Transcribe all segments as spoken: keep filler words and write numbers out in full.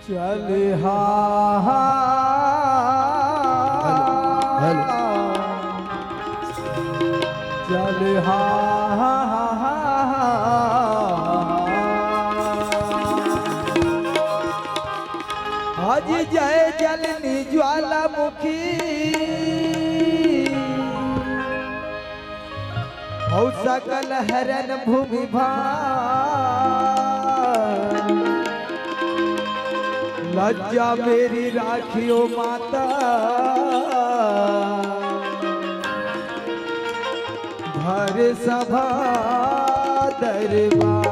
चल हा, हा, हेलो, हेलो। चल हा, हा, हा, हा, हा। आज जय जलनी ज्वालामुखी। अउ सकल हरन भूमि भार। लज्जा मेरी राखियो माता, भर सभा दरबार।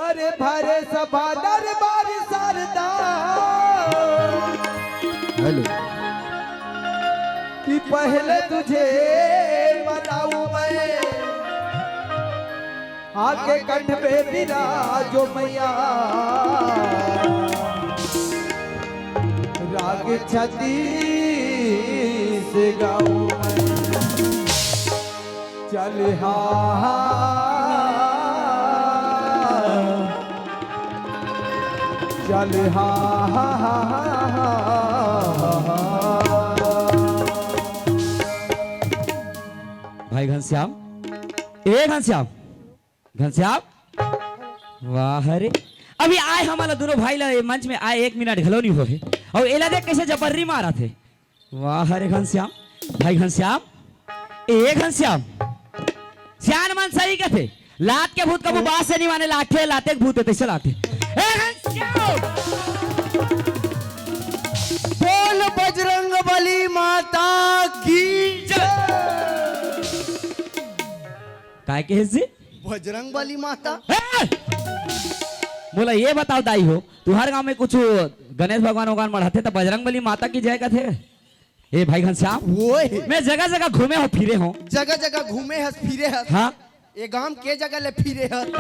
अरे भरे सभा दरबार शारदा। हेलो। कि पहले तुझे मनाऊं मैं, आके कंठ पे विराजो मैया। राग छत्तीस गाऊं मैं। चल हा, चल हा, हा, हा, हा, हा। भाई घनश्याम, ए घनश्याम, घनश्याम, वाह रे। अभी आए हमन ला दुनों भाई ला ये मंच में आए एक मिनट घलो नहीं होए, अउ एला देख कैसे जबर्री मारत हे। वाह रे घनश्याम, भाई घनश्याम, ए घनश्याम, सियान मन सही कथे, लात के भूत कभू बात से नहीं माने, लाठे लाते के भूत हे, तैसे लाते। ए घनश्याम, बोल बजरंग बली माता की जय। काय कहे जी? बजरंग बली माता। ए! मोला ये बताओ दाई हो, तुहार गांव में कुछ गणेश भगवान वगवान मढ़ाथे त बजरंग बली माता की जय कथे? ए भाई घनश्याम, ओए। मैं जगह जगह घूमे हो, फिरे हो। जगह जगह घूमे हस, फिरे हस। हाँ। ये गांव के जगह ले फिरे हस। ए!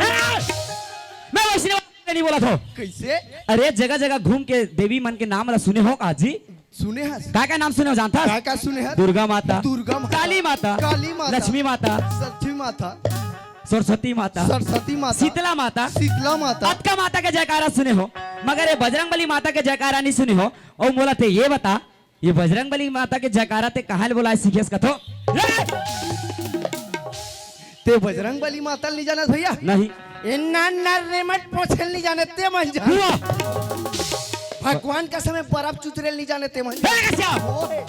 मैं वैष्णव नहीं बोला था। कैसे? अरे जगह जगह घूम के देवी मन के नाम ला सुने हो का जी? सुने हस? काय काय नाम सुने हो जानथस? काय काय सुने हस? दुर्गा माता, दुर्गा माता, काली माता, काली माता, लक्ष्मी माता, लक्ष्मी माता, सरस्वती माता, सरस्वती माता, शीतला माता, शीतला माता। अतका माता के जयकारा सुने हो, मगर ये बजरंग बली माता के जयकारा नहीं सुने हो। अउ मोला ते ये बता, ये बजरंग बली माता के जयकारा ते कहाँ ले बोलाए सीखेस कथो? ए! ते बजरंग बली माता ल नहीं जानत भैया? नहीं। इन्ना नर रेमट पोछे ल नहीं जाने ते मन जान। हुआ। भगवान का समय बर्फ चुतरे ल नहीं जाने ते मन जान। ए, कश्यप! ओए।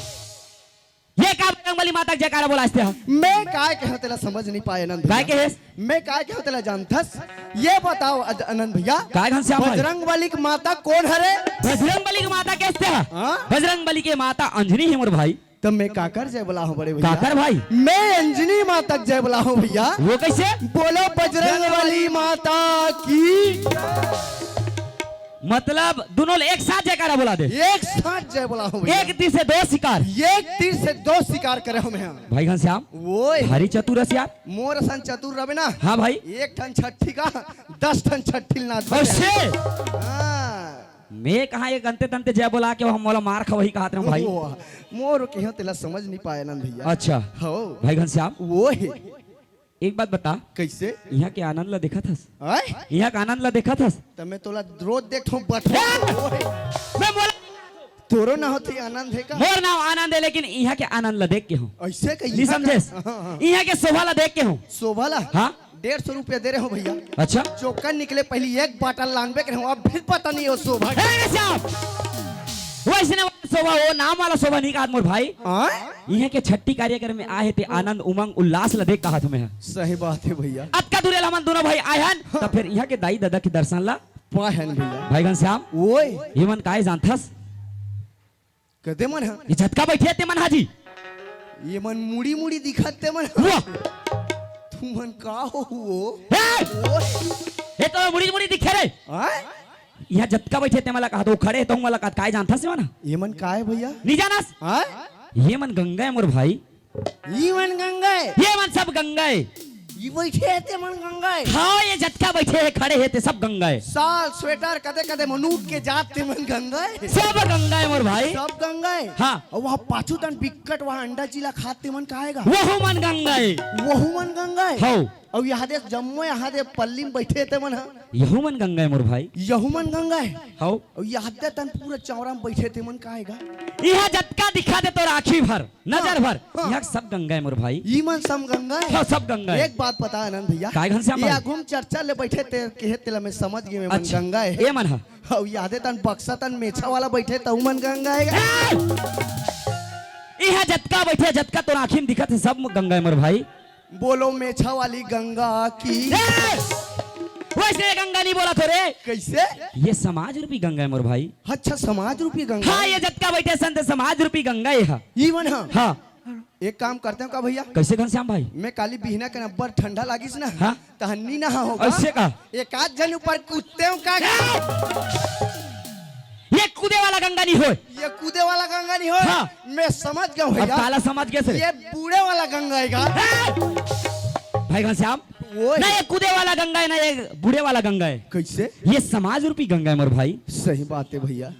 ये का बजरंग बली माता के जयकारा बोलाए हस ते हा? मैं काय कहे तेला समझ नहीं पाए आनंद भैया। काय कहे? मैं काय कहे तेला जानथस? ये बताओ अज-, आनंद भैया। काय घनश्याम भाई? बजरंग बली की माता कौन हरे? बजरंग बली की माता कइसे हा? हाँ? बजरंग बली के माता अंजनी हे मोर भाई। तब मैं काकर जय बोला हूँ बड़े भैया? काकर भाई? मैं अंजनी माता के जय बोला हूँ भैया। वो कैसे? बोलो बजरंग बली माता की। मतलब दुनों ले एक साथ जयकारा बोला दे। एक साथ जय बोला हूँ भैया। एक तीर से दो शिकार। एक तीर से दो शिकार करे हूँ मैं। भाई घनश्याम, ओए। भारी चतुर हस यार। मोर असन चतुर रहे ना। हाँ भाई। एक ठन छट्ठी का, दस ठन छट्ठी ल नाच अउ बजाए। से? हाँ। मैं कहाँ एक अंते तंते जय बोला के हम मोला मार खवही कहत रहे भाई। ओह, मोर कहो तेला समझ नहीं पाए आनंद भैया। अच्छा। हो। भाई घनश्याम। ओए। एक बात बता। कैसे? इहाँ के आनंद ला देखत हस? आय? इहाँ के आनंद ला देखत हस? त मैं तोला रोज देखथों बठवा। ए! ओए। मैं बोला तोरो नाव होथे आनंद हे का? मोर नाव आनंद हे, लेकिन इहाँ के आनंद ला देख के हूँ। ऐसे कही नहीं इहाँ का? समझेस? हाँ, हाँ। इहाँ के शोभा ला देख के हूँ। शोभा ला? हाँ। डेढ़ सौ रुपया दे रहे हो भैया। अच्छा। चोकर निकले पहली एक बाटल लानबे करे हूँ, अब फिर पता नहीं हो शोभा। ए, साहब! वैसे ना शोभा, वो नाम वाला शोभा नहीं कहा मोर भाई। हाँ? इहाँ के छट्ठी कार्यक्रम में आए हे ते आनंद, उमंग, उल्लास ला देख कहा तुम्हें। सही बात हे भैया। अतका दूर ले हमन दुनों भाई आए हन, हाँ। त फिर इहाँ के दाई ददा के दर्शन ला पाए हन भैया। भाई घनश्याम, ओए। ये मन काय जानथस? कते मन हा? ये जतका बैठे हे ते मन हा जी। ये मन मुड़ी मुड़ी दिखत ते मन हा। वाह। तू मन का हो हुओ? ए! ओए। ये तो मुड़ी मुड़ी दिखे रे। हाँ? इहाँ जतका बइठे ते मन ला कहत हों, खड़े हे तहूँ मन ला कहत, काय जानथस ये मन? ये मन काय हे भइया? नइ जानस? हाँ? ये मन गंगा हे मोर भाई। ये मन गंगा हे? ये मन सब गंगा हे। ये बइठे हे ते मन गंगा हे? हाँ, ये जतका बइठे हे, खड़े हे ते सब गंगा हे। साल, स्वेटर, कदे कदे मनूत के जात ते मन गंगा हे? सब गंगा हे मोर भाई। सब गंगा हे? हाँ। अउ वहाँ पाछू तन बिक्कट वहाँ अंडा चीला खात ते मन काय हे गा? वहू मन गंगा हे। वहू मन गंगा हे? हव। अउ इहाँ दे जम्मो इहाँ दे पल्ली में बइठे ते मन ह? यहू मन गंगा हे मोर भाई। यहू मन गंगा हे? हव। अउ इहाँ दे तन पूरा चौरा में बइठे ते मन काय हे गा? इहाँ जतका दिखत हे तोर आँखी भर, नजर हाँ, भर, हाँ। इहाँ सब गंगा हे मोर भाई। ई मन सब गंगा हे? हाँ, सब गंगा हे। एक बात बता आनंद भइया। काय घनश्याम ये भाई? आगू में चर्चा ले बइठे ते, कहे तेला मैं समझ गेंव, ये मन अच्छा, गंगा हे। ये मन ह? अउ इहाँ दे तन बक्सा तन मेछा वाला बइठे तहू मन गंगा हे गा? ए! इहाँ जतका बइठे, जतका तोर आँखी में दिखत हे, सब गंगा हे मोर भाई। बोलो मेछा वाली गंगा की। ए! वइसने गंगा नइ बोलत हों रे। कइसे? ये समाज रूपी गंगा हे मोर भाई। अच्छा, समाज रूपी गंगा। हाँ, ये जतका बइठे संत समाज रूपी गंगा हे। ई मन ह? हाँ। एक काम करते हों का भइया? कइसे घनश्याम भाई? मैं काली बिहना के अब्बड़ ठंडा लागिस ना। हाँ। तहन नइ नहाहूँ का? अइसे का? एक आध झन ऊपर कूदते हों का? ए! ये कूदे वाला गंगा नइ होय। ये कूदे वाला गंगा नइ होय? हाँ। मैं समझ गेंव अब भइया। काला समझ गेस रे? ये बूड़े वाला गंगा हे गा। ए! भाई घनश्याम, ओए। ना ये कूदे वाला गंगा हे, ना ये बूड़े वाला गंगा हे। कइसे? ये समाज रूपी गंगा हे मोर भाई। सही बात हे भइया,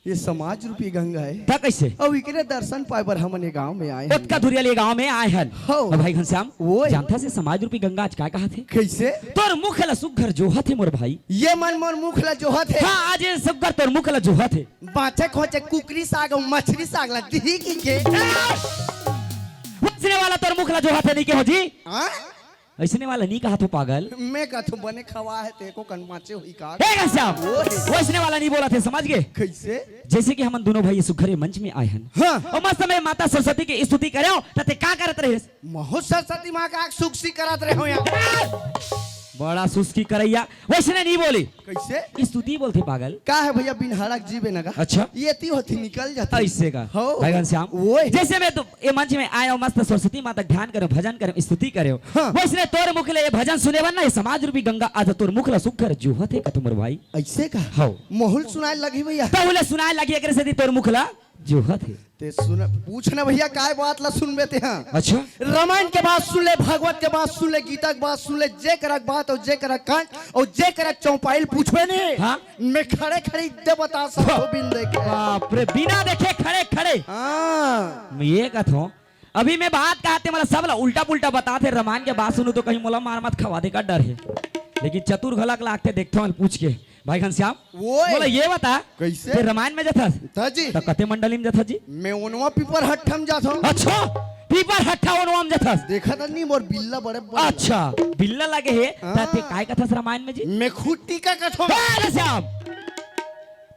ये समाज रूपी गंगा हे। त कइसे? अउ इकरे दर्शन पाय बर हमन ये गाँव में आए हन। ओतका दूरिहा ले गाँव में आए हन। हव। अउ भाई घनश्याम, ओए। जानथस ये समाज रूपी गंगा आज काय कहत हे? कइसे? तोर मुख ला सुग्घर जोहत हे मोर भाई। ये मन मोर मुख ला जोहत हे? हाँ, आज ये सुग्घर तोर मुख ला जोहत हे। बाँचे खोचे कुकरी साग अउ मछरी साग ला दिही कहिके। ए! वइसने वाला तोर मुख ला जोहत हे नइ कहों जी। हाँ? अइसने वाला नइ कहत हों पागल। मैं कहत हों बने खवा हे ते एको कन बाँचे होही का? ए घनश्याम, ओए। वइसने वाला नइ बोलत हे, समझ गे? कइसे? जइसे कि हमन दूनों भाई सुग्घर ये मंच में आए हन। हाँ। अउ मस्त में माता सरस्वती के स्तुति करेंव, त ते का करत रहेस? महूँ सरस्वती माँ का आग सुक्सी करत रहेंव यार। बड़ा सुस्की करइया, वइसने नइ बोले। कइसे? स्तुति बोलथे पागल। का हे भइया, बिनहाड़ा के जीव ए ना गा। अच्छा। एती ओती निकल जाथे। अइसे का? हव। भाई घनश्याम, ओए। जइसे मैं तो ये मंच में आएंव, मस्त सरस्वती माता के ध्यान करेंव, भजन करेंव, स्तुति करेंव। हाँ। वइसने तोर मुख ले ये भजन सुने बर ना, ये समाज रूपी गंगा आज तोर मुख ला सुग्घर जोहत हे कथों मोर भाई। अइसे का? हव। महूँ ल सुनाय लगही भइया। तहूँ ल सुनाय लगही, एकरे सेती तोर मुख ला जोहत हे। ते सुन, पूछ ना भइया, काय बात ला सुनबे ते हा? अच्छा। रामायण के बात सुन ले, भागवत के बात सुन ले, गीता के बात सुन ले, जे करा के बात अउ जे करा के कांड अउ जे करा के चौपाई ल पूछबे ने, हाँ। मैं खड़े खड़े इद्दे बता सकथों बिन देखे। बाप रे, बिना देखे खड़े खड़े। हाँ। मैं ये कहथों, अभी मैं बात कहत हे, मतलब सब ला उल्टा पुल्टा बताथे। रामायण के बात सुनहूँ त कहीं मोला मार मत खवा दे का डर हे, लेकिन चतुर घलक लागथे, देखथों पूछ के। भाई घनश्याम, ओए। मोला ये बता, कइसे? ते रामायण में जाथस? त जी। त कते मंडली में जाथस जी? मैं ओनवा पीपर हट्ठा में जाथों। अच्छा, पीपर हट्ठा ओनवा में जाथस? देखत नइ मोर बिल्ला बड़े बड़े। अच्छा, बिल्ला लगे हे। हाँ। त ते काय कथस रामायण में जी? मैं खुद टीका कथों। ए, घनश्याम,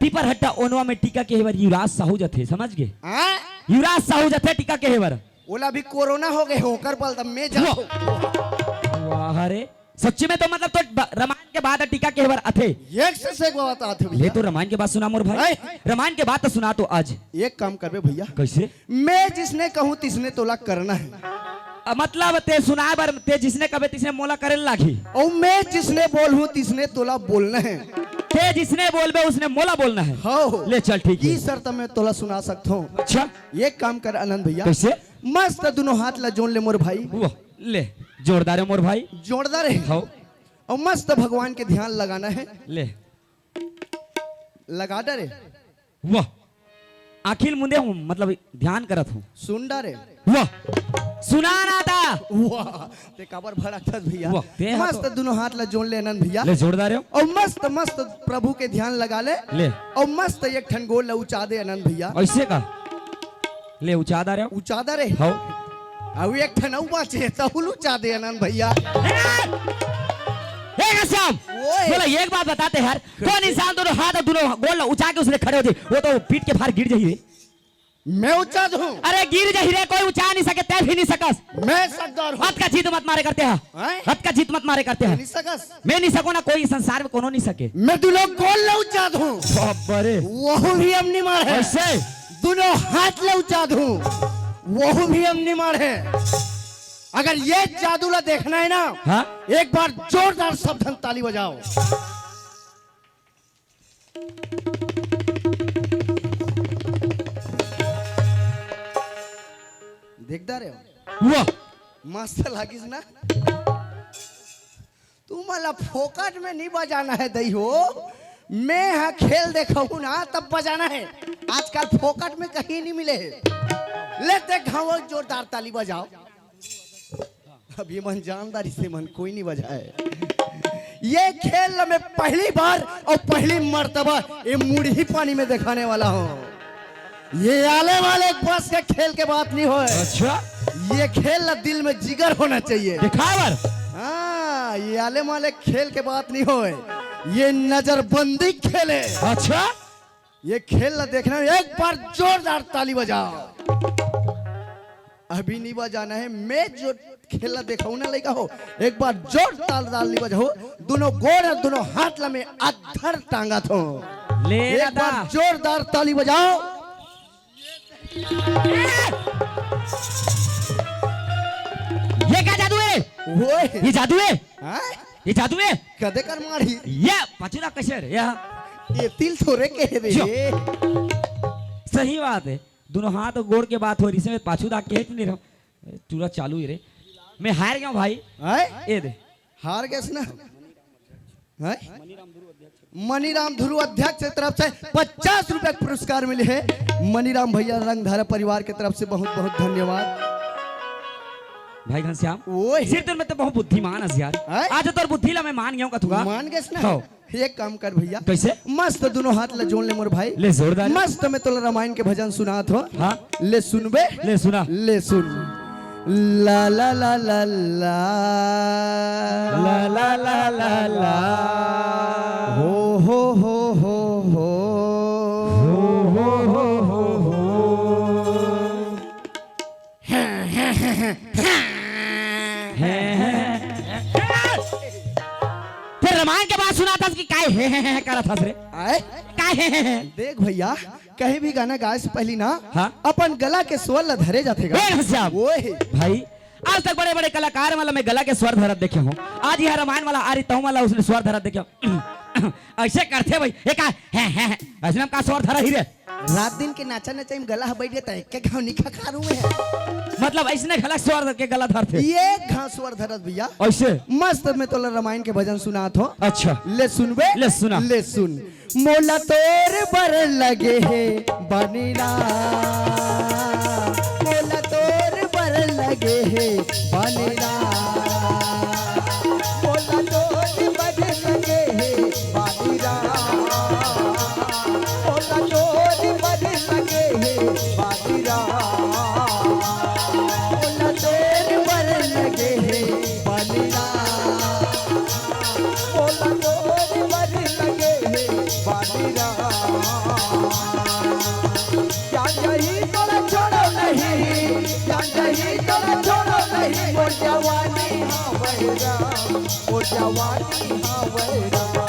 पीपर हट्ठा ओनवा में टीका कहे बर युवराज साहू जाथे, समझ गे? हाँ? युवराज साहू जाथे टीका कहे बर। ओला अभी कोरोना हो गे हे, ओकर बर त मैं जाथों। वाह रे, सच्ची में तो मतलब तो ब-, रामायण के बाद टीका कहे बर आथे। एक से एक बात आथे भइया। ले तो रामायण के बात सुना मोर भाई। हैं? रामायण के बात तो सुना तो आज। एक काम करबे भइया। कइसे? मैं जिसने कहूँ तिसने तोला करना हे। अ, मतलब ते सुनाय बर, ते जिसने कहबे तिसने मोला करे ल लागही। अउ मैं जिसने बोलहूँ तिसने तोला बोलना हे। ते जिसने बोलबे उसने मोला बोलना हे। हव। ले चल ठीक हे। ई शर्त में तोला सुना सकथों। अच्छा। एक काम कर आनंद भइया। कइसे? मस्त दूनों हाथ ला जोड़ ले मोर भाई। वाह, ले, जोड़ डारेंव मोर भाई। जोड़ डारे। हव। अउ मस्त भगवान के ध्यान लगाना हे। ले। लगा डारे। वाह। आँखी ल मूंदे हूँ, मतलब ध्यान करत हूँ। सुन डारे। वाह। सुना ना ता। वाह। ते काबर भड़कथस भइया? वाह, ते हा मस्त तो दूनों हाथ ला जोड़ ले आनंद भइया। ले जोड़ डारेंव। अउ मस्त मस्त प्रभु के ध्यान लगा ले। ले। अउ मस्त एक ठन गोड़ ला उचा दे आनंद भइया। अइसे का? ले उचा डारेंव। उचा डारे। हव। अउ एक ठन अउ बाँचे हे, तहू ल उचा दे आनंद भइया। ए घनश्याम, ओए। मोला एक बात बता ते यार, कोन इंसान दूनों हाथ अउ दूनों गोड़ ला उचा के उसने खड़े हो जाही, वो तो पीट के बाहर गिर जाही रे। मैं उचा दूँ? अरे गिर जाही रे, कोई उचा नइ सके, ते भी नइ सकस। मैं सकदार हूँ। अतका जिद मत मारे कर ते हा। हैं? अतका जिद मत मारे कर ते हा। नइ सकस। मैं नइ सकों ना, कोई संसार में कोनो नइ सके। मैं दूनों गोड़ ला उचा दूँ। बाप रे। वहू भी अमनी माढ़े। अइसे? दूनों हाथ ला उचा दूँ। वहू भी अमनी माढ़े। अगर ये जादू ला देखना हे ना, हाँ? एक बार जोरदार सब झन ताली बजाओ। देखदा रे, वाह, मस्त लागिस ना। तुमन ला फोकट में नहीं बजाना है दई हो, मैं हा खेल देखहूं ना तब बजाना है। आजकल फोकट में कहीं नहीं मिले है। ले देख घाव जोरदार ताली बजाओ। अब ये मन जानदारी से मन कोई नहीं बजाए। ये खेल में पहली बार और पहली मर्तबा ये मुड़ी पानी में दिखाने वाला हूँ। ये आले वाले बस के खेल के बात नहीं होए। अच्छा। ये खेल ला दिल में जिगर होना चाहिए। दिखावर। हाँ, ये आले वाले खेल के बात नहीं होए। ये नजरबंदी खेले। अच्छा। ये खेल ला देखना, एक बार जोरदार ताली बजाओ। अभी नहीं बजाना है, मैं जो खेल ला देखाऊं ना लइका हो, एक बार जोरदार ताली बजाओ। दोनों गोड़ और दोनों हाथ ला मैं अधर टांगत हूँ। ले एक दादा। बार जोरदार ताली बजाओ। ये का जादू है? ओए। ये जादू है? हाँ? ये जादू है? कदे कर मारी? ये पचुरा कसे रे? या। ये तिल थोरे के रे। जो। सही बात है, दोनों हाथ और गोड़ के बात हो रही से पाछू दा के नहीं रहो। टूरा चालू ही रे। मैं हार गया हूँ भाई। हैं? ये दे। हार गए ना? हैं? मनीराम ध्रुव अध्यक्ष की तरफ से पचास रुपए का पुरस्कार मिले है। मनीराम भैया रंगधारा परिवार की तरफ से बहुत बहुत धन्यवाद। भाई घनश्याम, ओए। सिर दिन में तो बहुत बुद्धिमान है यार। हैं? आज तोर बुद्धि ला मैं मान गया हूँ कथुआ। मान गए ना? हाँ। एक काम कर भैया। कैसे? मस्त दोनों हाथ ला जोड़ ले मोर भाई। ले जोरदार। मस्त मैं तोला रामायण के भजन सुनात हो। हाँ। ले सुनबे? ले सुना। ले सुन। ला ला ला ला ला। ला ला ला ला ला। हो हो हो हो हो। हो हो हो हो हो। फिर रामायण के बाद सुना था कि काय हे हे हे करत हस रे? आए? काय हे हे हे? देख भैया, कहीं भी गाना गाए से पहली ना हाँ? अपन गला के स्वर ला धरे जाथे गा। बे घनश्याम। ओए। भाई, आज तक बड़े-बड़े कलाकार वाला मैं गला के स्वर धरत देखे हूँ। आज यह रामायण वाला आ रही तहु वाला उसने स्वर धरत देखे हूँ। ऐसे करथे भाई, ये का हे हे हे, ऐसे में का स्वर धरा ही रे? रात दिन के नाचा नचाई में गला ह बैठ गया, त एक के घाव निखा खा रू में है। मतलब ऐसने घला स्वर के गला धरथे। ये घाव स्वर धरत भैया। ऐसे? मस्त मैं तोला रामायण के भजन सुनात हो। अच्छा। ले सुनबे? ले सुना। ले सुन। मोला तोर बर लगे हे बानी राम। मोला तोर बर लगे हे बानी राम। मोला तोर बर लगे हे बानी राम। मोला तोर बर लगे हे बानी राम। मोला तोर बर लगे हे बानी राम। मोला तोर बर लगे हे बानी राम। जा जही तोला छोड़ो नहीं, जा जही तोला छोड़ो नहीं, मोर जवानी हाँ वही राम। ओ जवानी हाँ वही रवा,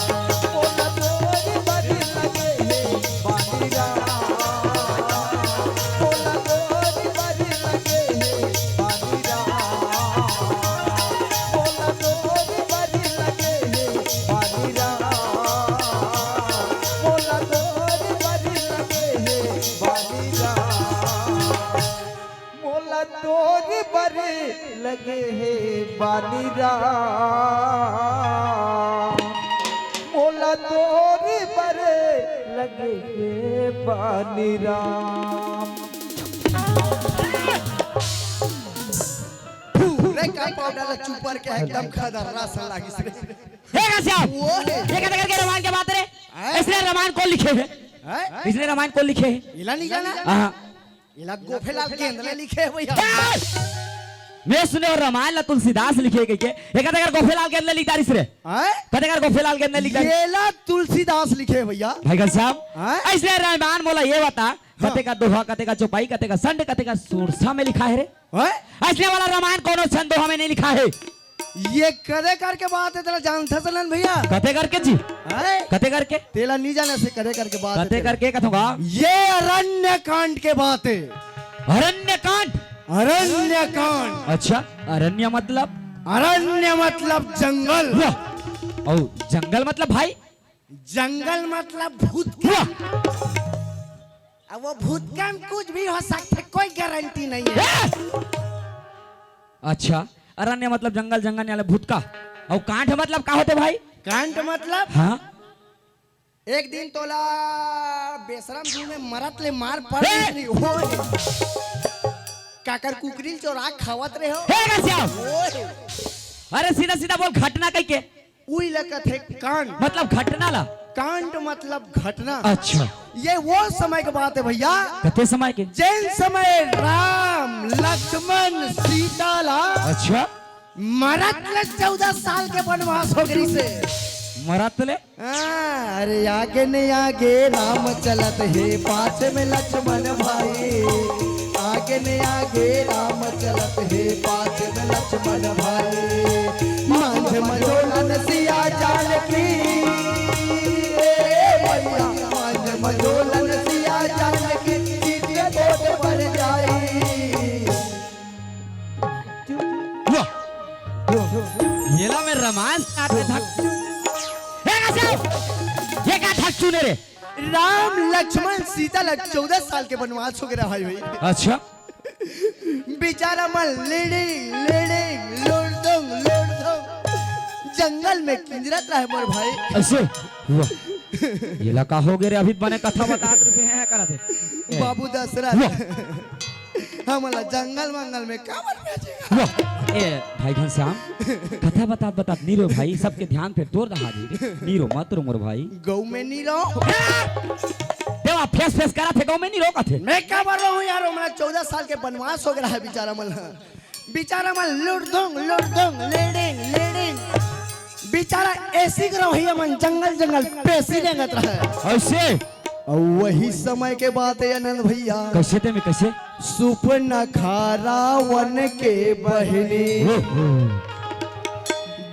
ओ लतोरी बड़ी लगे हे बानी राम। ओ लतोरी बड़ी लगे हे बानी राम। ओ लतोरी बड़ी लगे हे बानी राम। ओ लतोरी बड़ी लगे हे बानी राम। मोला तोर बर लगे हे बानी राम। मोला तोर बर लगे हे बानी राम। रे का पाउडर ला चुपर के एकदम खदर्रा सा लागिस रे। हे घनश्याम, वो है। ये कते करके रामायण के बात रे? हैं? इसने रामायण कौन लिखे हे? हैं? इसने रामायण कौन लिखे हे? इला नहीं जाना? हाँ। इला गोफेलाल गेंदले लिखे हे भैया। ए! मैं सुने हंव रामायण ला तुलसीदास लिखे कहिके। ये कते कर गोफेलाल गेंदले लिख डारिस रे? हैं? कते कर गोफेलाल गेंदले लिख डारिस? ये ला तुलसीदास लिखे हे भैया। भाई घनश्याम, हैं? अइसने रामायण मोला ये बता, हाँ। कते का दोहा, कते का चौपाई, कते का संड, कते का सुरसा में लिखा हे रे? हैं? अइसने वाला रामायण कोनो संद दोहा में नहीं लिखा हे। ये कते करके बात हे, तेला जानथस ना भैया? कते करके जी? हैं? कते करके? तेला नहीं जाने से कते करके बात हे कते तेला। करके कथों का? ये अरण्य कांड के बात हे। अरण्य कांड? अरण्य कांड। अच्छा, अरण्य मतलब? अरण्य मतलब जंगल। वाह। और जंगल मतलब भाई? जंगल मतलब भूतका। वाह! अब वो भूतका में कुछ भी हो सकथे, कोई गारंटी नहीं है। ए! अच्छा, अरण्य मतलब जंगल, जंगल याले भूतका। अउ कांट मतलब का होथे भाई? कांट मतलब हाँ? एक दिन तोला बेसरम जू में मरत ले मार पड़ ए! रही। ओए! काकर कुकरी ल चोरा खावत रहे हो। हे घनश्याम! ओए! अरे सीधा सीधा बोल, घटना कहिके। उही ला कथे कांड। मतलब घटना ला? कांड मतलब घटना। अच्छा। ये वो समय के बात है भैया। कते समय के? जेन समय राम, लक्ष्मण, सीता ला अच्छा। मरत ले चौदह साल के बनवास हो गई से। मरत ले? हाँ, अरे आगे ने आगे राम चलत हे, पाछे में लक्ष्मण भाई। आगे ने आगे राम चलत हे, पाछे में लक्ष्मण भाई। मांझ मझोलन सिया जानकी, ए भैया, मांझ मझोलन सिया जानकी, चित कोट पर जाई। वाह! येला में रामायण सुनात हे धक। हे घनश्याम! ये का धक चुने रे? राम लक्ष्मण सीता ला चौदह साल के बनवास हो गया भाई, भाई। अच्छा। बेचारा मन लेड़े, लेड़े, लोड़दोंग, लोड़दोंग। जंगल में किंजरत रहे मोर भाई। ऐसे? वाह। येला का हो गया रे? अभी बने कथा बतात रहे हैं, करत हे। बाबू दशरथ। वाह। हमला जंगल मंगल में काबर भेजेगा? वाह! ए, भाई घनश्याम, कथा बतात बतात नी रो भाई, सबके ध्यान फेर तोर दहा दी रे। नी रो, मत रो मोर भाई। गौ में नी रो। ए! देवा, फेस फेस करत हे, गौ में नी रो कथे। मैं काबर रो हूँ यार, हमला चौदह साल के बनवास हो गया है बेचारा मन। बेचारा मन लुड़दुंग, लुड़दुंग, लेडिंग, लेडिंग। बेचारा ऐसी करो भैया मन जंगल जंगल पेसी रेंगत रहे। ऐसे? अउ वही समय के बात है आनंद भैया। कैसे ते में कैसे? सुपनखा रावन के बहिनी। ओहो।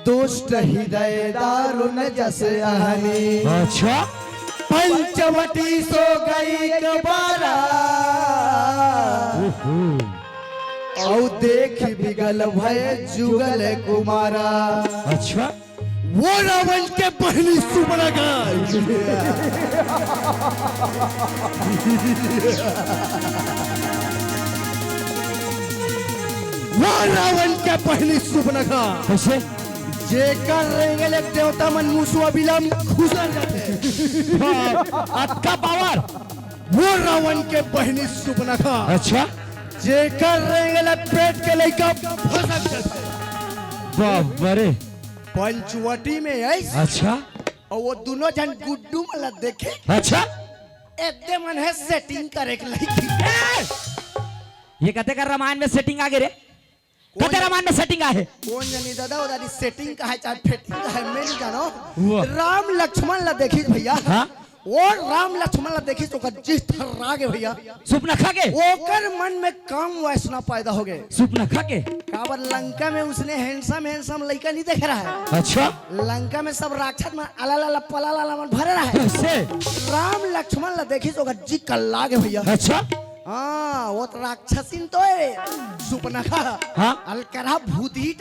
दुष्ट हृदय दारुण जस अहनी। अच्छा। पंचवटी सो गई एक बारा। ओहो। अउ देख बिगल भय जुगल कुमारा। अच्छा। वो रावन के बहिनी सुपनखा। वो रावन के बहिनी सुपनखा। कैसे? जेकर रेंगे ले देवता मन मुसवा बिलम खुसर जाथे। हाँ, अतका पावर। वो रावन के बहिनी सुपनखा। अच्छा। जेकर रेंगे ले पेट के लइका फसक जाथे। बाप रे। पंचवटी में ऐस। अच्छा। अउ वो दुनों झन गुड्डू मन ला देखे। अच्छा। एदे मन हे सेटिंग करे के लइकी। ए! ये कते कर रामायण में सेटिंग आगे रे? कते रामायण में सेटिंग आहे? कोन जनी दादा, ओ दादी सेटिंग का है, चाहे फेटिंग का है, मैं नहीं जानो। वाह। राम लक्ष्मण ला देखिस भैया। हाँ? ओ राम लक्ष्मण ला देखिस, ओकर जी थर्रा गे भैया। सुपनखा के? ओकर मन में काम वासना पैदा हो गे। सुपनखा के? काबर लंका में उसने handsome, handsome लइका नहीं देखे रहा है। अच्छा। लंका में सब राक्षस मन अलालाला पलालाला मन भरे रहा है। कैसे? राम लक्ष्मण ला देखिस, ओकर जी कल्ला गे भैया। अच्छा। हाँ, वो तो राक्षसिन तो है, सुपनखा। हाँ। अलकरहा भूत ही